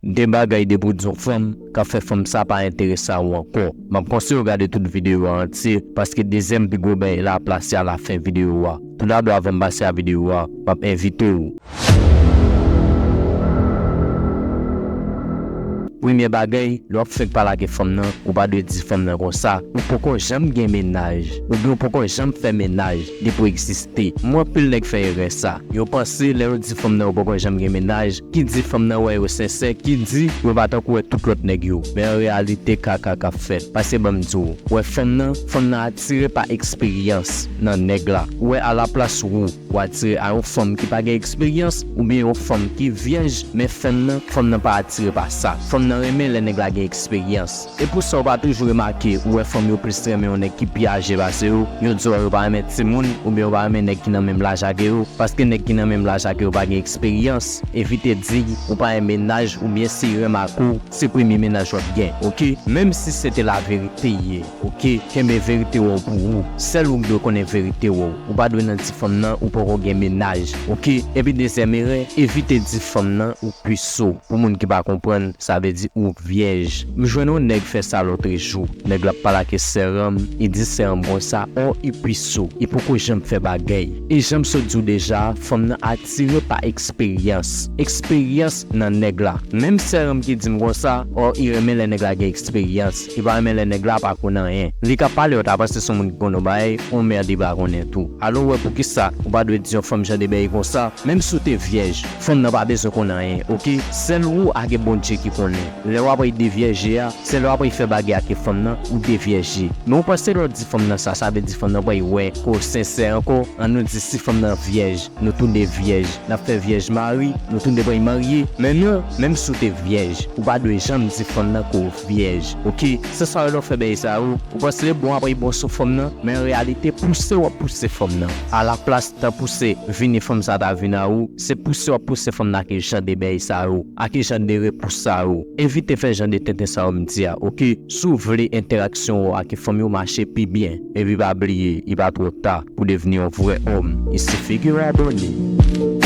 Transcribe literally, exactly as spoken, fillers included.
De bagay depi w di yon fanm k ap fè fanm sa pa enterese a ou ankò. M ap konseye w gade tout videyo a antye, paske dezyèm pi gwo bagay la ap plase a lafen videyo a. Toudabò, avan m pase a videyo a, m ap envite w. Premye bagay, lè w ap fenk pale ak fanm nan, ou pa dwe di fanm nan konsa, ou poko janm gen mennaj, oubyen ou poko janm fè mennaj depi w egziste. M wè anpil nèg fè erè sa. Yo panse lè yo di fanm nan yo poko janm gen mennaj, ki di fanm nan wè yo sensè, ki di yo pa tankou wè tout lòt nèg yo. Men an reyalite, kaka k ap fèt. Paske ban m di w, wè fanm nan, fanm nan atire pa eksperyans nan nèg la. Ou wè, alaplas ou, ou atire a yon fanm ki pa gen eksperyans, oubyen yon fanm ki vyèj, men fanm nan, fanm nan pa atire pa sa. Fanm nan renmen lè nèg la gen eksperyans. E pou sa w pa toujou remake, ou wè fanm yo plis renmen yon nèg ki pi aje pase yo, yo di w yo pa renmen timoun, oubyen yo pa renmen nèg ki nan menm laj ak yo, paske nèg ki nan menm laj ak yo pa gen eksperyans. Evite di ou pa renmen naj oubyen si renmen ak ou, se premye mennaj w ap gen, oke? Menm si se te laverite ye, oke? Kenbe verite w pou ou. Sèl ou k dwe konnen verite w. Ou pa dwe nan di fanm nan ou poko gen mennaj, oke? Epi dezyèm erè, evite di fanm nan ou puceau. Pou moun ki pa konprann, sa vle di ou vyèj. M jwenn yon nèg fè sa lòtrejou. Nèg la ap pale ak sè an, li di sè an konsa, ò, li puceau, li poko janm fè bagay. E jan m sot di w deja, fanm nan atire pa eksperyans. Eksperyans nan nèg la. Menm sè an ki di m konsa, ò, li renmen lè nèg la gen eksperyans. Li pa renmen lè nèg la pa konn anyen. Li ka pale, ou ta panse se yon moun ki konn yon bagay, yon mèd li pa konnen tou. Alò, ou wè poukisa ou pa dwe di yon fanm jan de bagay konsa, menm si w te vyèj, fanm nan pa bezwen konn anyen, oke? Sèl ou ak Bondye ki konnen. Lè w ap devyèje a, se lè w ap fè bagay ak fanm nan, ou devyèje. Men ou panse lè w di fanm nan sa, sa vle di fanm nan pral wè ke w sensè ankò? Ann nou di si fanm nan vyèj, nou tou de vyèj, n ap fè vyèj mari, nou tou de pral marye. Men non, menm si w te vyèj, ou pa dwe janm di fanm nan ke w vyèj, oke? Se sa w wè lè w fè bagay sa yo, ou panse l bon, ap bon sou fanm nan, men an reyalite, pouse w ap pouse fanm nan. Alaplas tan pou se vini fanm sa ta vin a ou, se pouse w ap pouse fanm nan ak jan de bagay sa yo, ak jan de repous sa yo. Evite fè jan de tenten sa yo m di a, oke? Si w vle entèraksyon w ak fanm yo mache pi byen, epi pa bliye, li pa twò ta pou devni yon vrè òm. Il suffit que w abòne.